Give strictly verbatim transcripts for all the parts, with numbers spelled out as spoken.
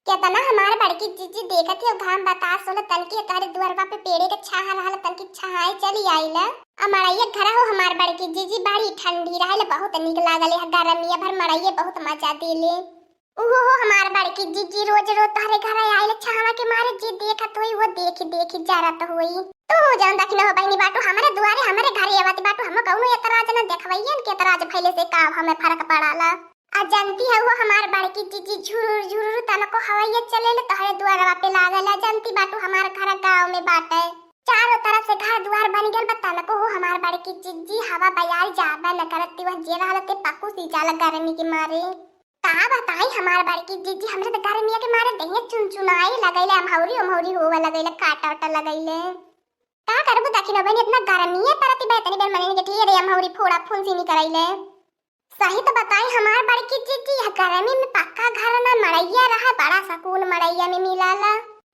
केतना हमार बड़की जीजी देखत ही घाम बतास होला, तनकी तोहरे दुअरवा पे पेड़े के छाहा रहल, तनकी छाहाई चली आइल। आ मड़ैया घर हो हमार बड़की जीजी, बड़ी ठंडी रहल, बहुत नीक लागल। यह गरमिया भर मड़ैया बहुत मजा देले। उहो हो हमार बड़की जीजी, रोज रोज तोहरे घर आइल छाहा के मारे, जे देखत होई वो देखी देखी जरत होई। तू हो जौन दखिनहो बहिनी बाटू, हमरे दुआरे हमरे घरे आवत बाटू, हम कौनो एतराज न देखवैयन के एतराज भइले से का हमें फर्क पड़ाला। आ जानती है वो हमार बड़की जीजी, झुरुर झुरुर तनको हवैया चलेले तोहरे दुआरवा पे लागल। आ जानती बाटू हमार घर गाँव में बाटे, चारों तरफ से घर दुआर बन गल बा, तनको हो हमार बड़की जीजी हवा बयार जाबे न करती, वह जे रहल ते पकुसी जाला गर्मी के मारे। का बताई हमार बड़की जीजी, हमरे त गर्मिया के मारे देहिया चुनचुनाए लगैले, अमहौरी उमहौरी होवे लगैले, काटा उटा लगैले। का करबू दखिनो बहिनी, इतना गर्मिये परती बा, इतनी बेर मनइन के ढेरे अमहौरी फोड़ा फुंसी निकरैले। सही त बताई हमार बड़की जीजी, यह गर्मी में पक्का घर ना मड़ैया रहा, बड़ा सकून मड़ैया में मिलाला।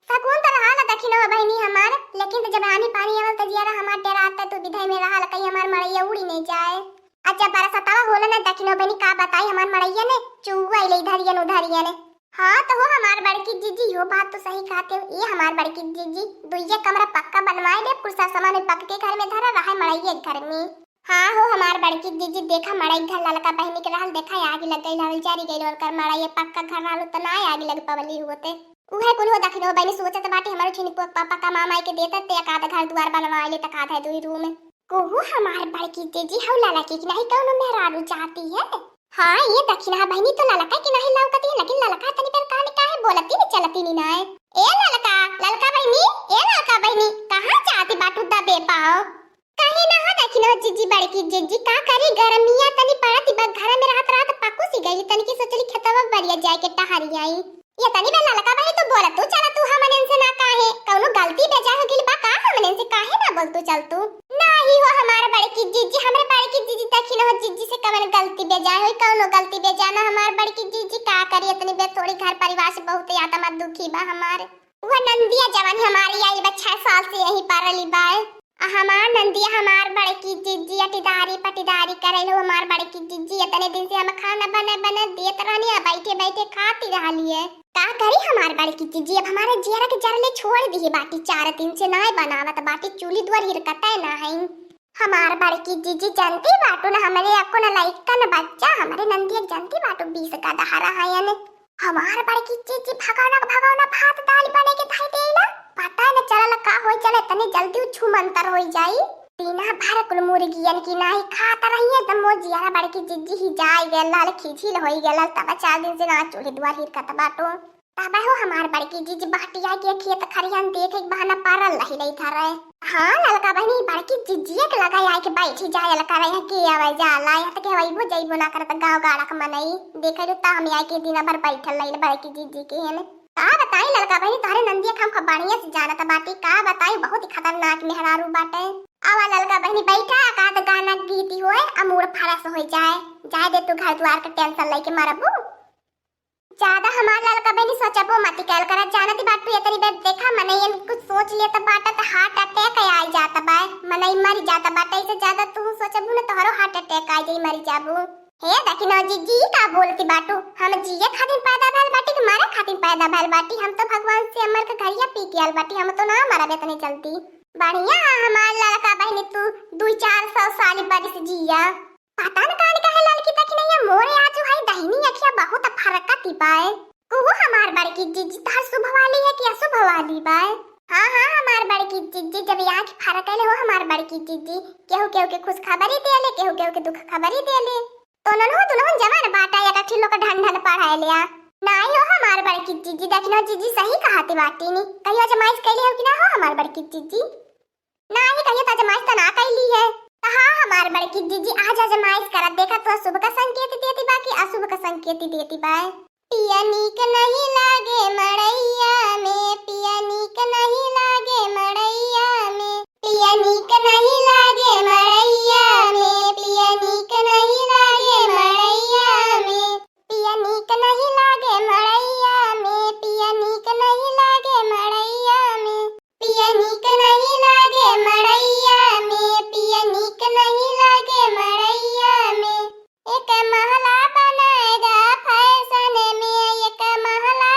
सकून त रहाला दखिनो बहिनी हमार, लेकिन त जब आनी पानी आवल त जियारा हमार डेरात, तू बिधई में रहा, कहीं हमार मड़ैया उड़ी नहीं जाए। अच्छा, बरसतवा होला ना दखिनो बहिनी, का बताई हमार मड़ैया ने चुआ अइले इधरियन उधरियन। हाँ, त हो हमार बड़की जीजी, यो बात तो सही कहते हो। ये हमार बड़की जीजी, दुइये कमरा पक्का बनवाए ले, कुल सामान पक्के घर में धरा रहे, मड़ैये घर में। हाँ हो हमार बड़की जीजी, देखा मड़ई घर ललका बहिनी के रहल, देखा आग लग गई रहल, जरी गई रहल कर मड़ई, पक्का घर रहल त ना आग लग पवली होते। उहे कुल हो दखिनो बहिनी सोचत बाटी, हमारे छिन पो-, पापा का मामा के देता ते एक आधा घर दुआर बनवा ले, तक आधा दुई रूम। कुहू हमार बड़की जीजी, हौ ललकी कि नहीं कौनो मेहरारू जाती है? हाँ, ये दखिना बहिनी तो ललका कि नहीं लौकती है, लेकिन ललका तनी पर कान काहे बोलती नहीं चलती नहीं ना है। ए ललका, ललका बहिनी, ए ललका बहिनी, कहाँ जाती बाटू दबे पाओ? कहीं ना हो दखिना जीजी, बड़की जीजी, का करी, गरमिया तनी पड़ती बा, घर में रहत रहत पकुसी गई, तनी की सोचली खेतवा बरिया जाए के टहरी आई। ये तनी बे ललका बहिनी, तू बोलतू चलतू हमनन से ना काहे? कौनो गलती बेजा हो गइल बा का हमनन से? काहे ना बोलतू चलतू? नाही हो हमार बड़की जीजी, हमरे बड़की जीजी दखिन हो जीजी से कवन गलती बेजा होई? कौनो गलती बेजा ना हमार बड़की जीजी, का करी इतनी बे थोड़ी घर परिवार से बहुत आत्मा दुखी बा हमार। वह नंदिया जवन हमारी आई बा छह साल से यहीं परली बा। आ हमार नंदिया, हमार बड़की जिज्जी अटिदारी पटिदारी करेल हो। हमार बड़की जिज्जी इतने दिन से हम खाना बने बने देत रहनी, आ बैठे बैठे खाती रहली है। का करी हमार बड़की जिज्जी, अब हमारे जियरा के जरले छोड़ दिही बाटी, चार दिन से नाय बनावत बाटी, चूल्ही दुआर हिरकते ना है। हमार बड़की जिज्जी जानती बाटू ना, हमरे अक्को ना लइका ना बच्चा, हमरे नंदिया जानती बाटू बीस का दहारा है। हमार बड़की जिज्जी भगौना भगौना भात दाल बने के धई देला। पता न चलल का होई, चले तनी जल्दी उ छू मंतर होई जाई। दिना भर कुल मुर्गियन की नाही खात रहिए, त मोर जियारा बड़की जिज्जी ही जाई गेल रहल, खिझिल होई गेल रहल, तब चार दिन से ना चूल्ही दुआर हिरकत बाटो। तब हो हमार बड़की जिज्जी बहटिया के खेत खरियान देखे के बहाना पारल रही रही धरे। हाँ ललका बहिनी, बड़की जिज्जिया के लगा आए के बैठी जाए ललका रहे के आवे जाला, यहाँ तक हवाई वो जइबो ना करत गाँव गाड़ा के मनई। देखे लो त हम आए के दिन भर बैठल रही बड़की जिज्जी के हेन। का बताई ललका बहिनी, तोहरे नंदिया के हम खूब बढ़िया से जानत बाटी। का बताई, बहुत ही खतरनाक मेहरारू बाटे। आवा ललका बहिनी बैठा, एकाध गाना गीत होए, आ मूड फ्रेश हो जाए। जाए दे तू घर द्वार के टेंशन लेके मरबू। ज्यादा हमार ललका बहिनी सोचबो मत कइल करा, जानती बाटू एतनी बेर देखा मनई कुछ सोच लेत बाटा त हार्ट अटैक आ जात बा, मनई मर जात बाटा। ऐसे ज्यादा तू सोचबू न तोहरो हार्ट अटैक आ जाई, मर जाबू। हे दखिनो जिज्जी, ई का बोलती बाटू? हम जिए खातिर पैदा भइल बाटी कि मरे खातिर पैदा भइल बाटी? हम तो भगवान से अमर के घड़िया पी के आइल बाटी, हम तो ना मरब इतनी जल्दी। बढ़िया है हमार ललका बहिनी, तू दुई चार सौ साल बरिस जिया। पता न कान काहे ललकी दखिनैया मोरे आजू है दहिनी अखिया बहुत फरकती बाय। कुहू हमार बड़की जिज्जी तोहर शुभ वाली है कि अशुभ वाली बाय? हाँ, हाँ, हमार बड़की जिज्जी जब आँख फरकल हो हमार बड़की जिज्जी, केहू केहू के खुशखबरी देले, केहू केहू के दुखखबरी देले। तो ननहु दुल्हन जवान बाटा, एक अठी लोग ढन ढन पढ़ाए लिया। नाई हो हमार बड़की जिज्जी, दखिनो जिज्जी सही कहती बाटी नी। कहियो आजमाइश कैले हो कि ना हो हमार बड़की जिज्जी? नाई कहियो त आजमाइश त ना कैली है। त हाँ हमार बड़की जिज्जी आज आजमाइश करत देखा तो शुभ का संकेत देती बा कि अशुभ का संकेत देती बा। पिया नीक नहीं लागे मड़ैया में, पिया नीक नहीं लागे मड़ैया में, पिया नीक नहीं लागे मड़ैया में, पिया नीक नहीं लागे मड़ैया में, पिया नीक नहीं लागे मड़ैया में, पिया नीक नहीं लागे मड़ैया में, पिया नीक नहीं लागे मड़ैया में, पिया नीक नहीं लागे मड़ैया में। एक महला बनाए दा फैशन में, एक महला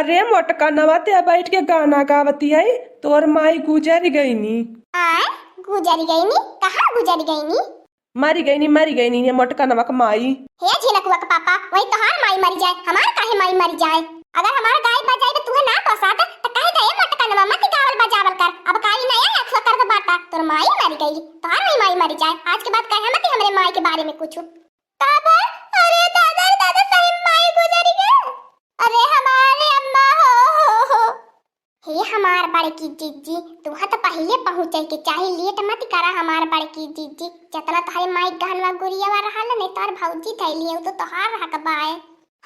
अरे मोटकनवा, ते बैठ के गाना गावती है, तोर माई गुजर गईनी। आय, गुजर गईनी? कहाँ गुजर गईनी? मरी गईनी, मरी गईनी, ये मोटकनवा के माई। हे झिनकुआ के पापा, वही तोहार माई मरी जाए, हमार काहे माई मरी जाए? अगर हमार गाय बजाई में तुहे ना पसंद, त कह दे, "ए मोटकनवा, मत गावल बजावल कर, अब काई नया अथवा कर दे बाटा, तोर माई मरी गई, तोहार वही माई मरी जाए, आज के बाद कहे मत हमरे माई के बारे में कुछ।" का बा? अरे दादा रे दादा, सही में माई गुजरी गए। अरे हमारे अम्मा हो, हो, हो। हे हमार बड़की जिज्जी, तुहा तो पहिले पहुँचे के चाही, लेट मत करा हमार बड़की जिज्जी। जतना तोहरे माई गहनवा गुरियावा रहल ने, तोहर भौजी धैली है, उ तो तोहार हक बाए।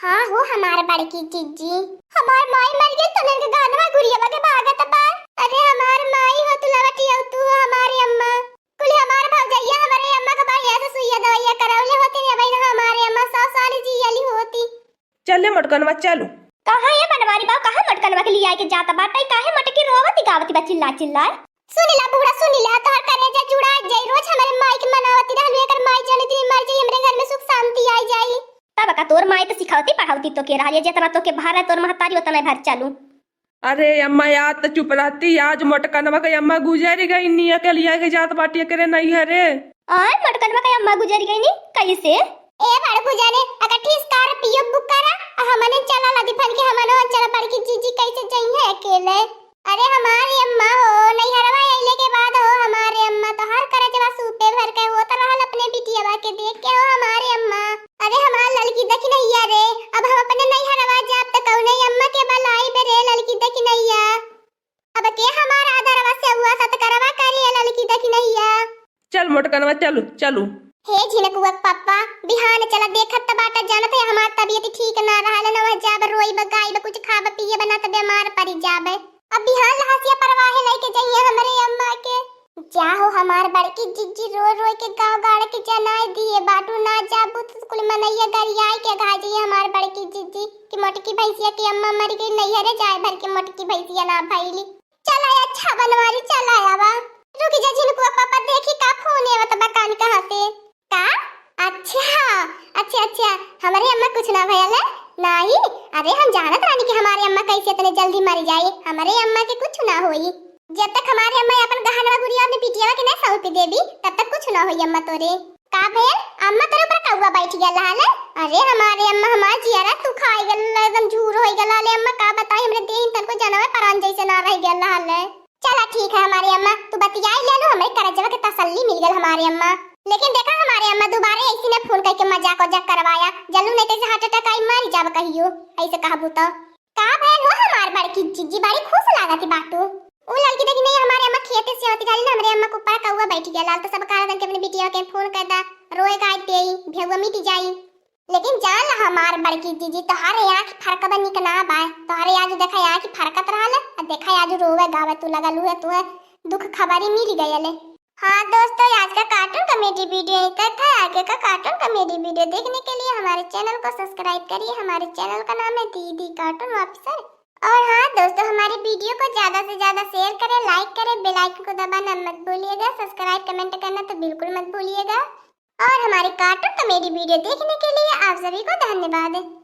हाँ हो हमार बड़की जिज्जी, हमार माई मर गई, तोहरे के गहनवा गुरियावा के भागत बा। अरे हमार माई हो, तू लवटी हो, तू हो हमारे अम्मा। कुल हमार भौजैया हमरे अम्मा के बढ़िया से सुइया दवाइया करौले होती रे बहिन, हमारे अम्मा सौ साल जियली होती। चल ले मोटकनवा, चलू। कहाँ ये बनवारी बाऊ, कहाँ मोटकनवा के लिया के जाता बाटा, काहे मोटकी रोवती गावती बा चिल्ला चिल्ला? सुनिला बूढ़ा, सुनिला, तोहर करेजा जुड़ा जाई, रोज हमरे माई के मनावती रहलू, एकर माई जने दिन मर जाई, हमरे घर में सुख शांति आई जाई। तब का तोर माई तो सिखावती पढ़ावती तो के रहल, ये जितना तो के भार है तोर महतारी उतना भर चलू। अरे अम्मा, आज तो चुप रहती, आज मोटकनवा के अम्मा गुजर गई नी, अकेलिया के जात बाटी एकरे नैहरे। आय, मोटकनवा के अम्मा गुजर गई नी, कैसे? ए बड़कू जाने, अगर ठीक कार पियो बुक करा, आ हमने चला लादी फन के हमने चला बड़की जिज्जी कैसे जइहे अकेले? अरे हमारी अम्मा हो, नैहरवा अइले के बाद हो हमारे अम्मा, तोहार करजवा सूपे भर के होत रहल अपने बिटियावा के देख के हो हमारे अम्मा। अरे हमार ललकी दखिनैया रे, अब हम अपने नैहरवा जाब त कौने अम्मा के बलाइब रे ललकी दखिनैया। अब के हमार आदरवा सेवा सतकरवा करी ए ललकी दखिनैया। चल मोटकनवा, चलू, चलू। हे झिनकुआ के पप्पा, बिहान चला, देखत त बाटा, जानत है हमार तबीयत ठीक ना रहल न, वह जाब रोइब गाइब, कुछ खाब पियब ना त बीमार पड़ी जाब। अब बिहान लहसिया परवाहे लइके जइहे हमरे अम्मा के। जा हो हमार बड़की जिज्जी, रो रोइ के गाँव गाड़ के जनाए दिए बाटू, ना जाबू त कुल मनैया गरियाए के घा जइहे हमार बड़की जिज्जी कि मोटकी भैंसिया के अम्मा मर गई, नैहरे जाए भर के मोटकी भैंसिया ना भैली। चला अच्छा बनवारी, चला आवा। रुकी जा झिनकुआ पापा, देखी का फोन आवत बा कान कहाँ से। का? अच्छा, अच्छा, अच्छा, हमरे अम्मा कुछ ना भयल है? नाही, अरे हम जानत रहनी कि हमारे अम्मा कैसे इतने जल्दी मर जाए। हमरे अम्मा के कुछ ना होई। जब तक हमारे अम्मा अपन गहनवा गुड़िया अपने बिटियावा के ना सौंप देबी, तब तक कुछ ना होई अम्मा तोरे। का भयल? अम्मा तोरे ऊपर कौआ बैठ गया रहल है? अरे हमारे अम्मा, हमार जियरा सुखाई गल, एकदम झूर होई गल रहल है अम्मा। का बताई, हमरे देह तनको जनवे परान जैसे ना रह गया रहल है। चला ठीक है हमारे अम्मा, तू बतियाई ले लो, हमरे करजवा के तसल्ली मिल गल हमारे अम्मा। लेकिन देखा हमारे अम्मा, दोबारा ऐसी ने फोन करके मजाक वजाक करवाया, जल्लू नहीं तो ऐसे heart attack आई मर जाब कहियो, ऐसे कहबू तो। का भयल हो हमार बड़की जिज्जी, बड़ी खुश लागत बाटू। उ लड़की देखी नहीं हमारे अम्मा खेते से होती खाली ना, हमरे अम्मा के ऊपर कौआ बैठ गया लाल, तो सब कहा कि अपने बिटिया के फोन कर दा, रोए गाय देई, भेउआ मिट जाई। लेकिन जान ला हमार बड़की जिज्जी, तोहारे आँख फरकबा निक ना बा। तोहारे आज देखा आँख फरकत रहल, आ देखा आज रोवे गावे तू लगल हुए, तुहे दुख खबरी मिल गयल। हाँ दोस्तों, आज का cartoon comedy video यहीं तक था। आगे का cartoon comedy video देखने के लिए हमारे channel को subscribe करिए। हमारे channel का नाम है दीदी Cartoon Officer। और हाँ दोस्तों, हमारी video को ज्यादा से ज्यादा share करें, like करें, bell icon को दबाना मत भूलिएगा, subscribe comment करना तो बिल्कुल मत भूलिएगा। और हमारे cartoon comedy video देखने के लिए आप सभी को धन्यवाद।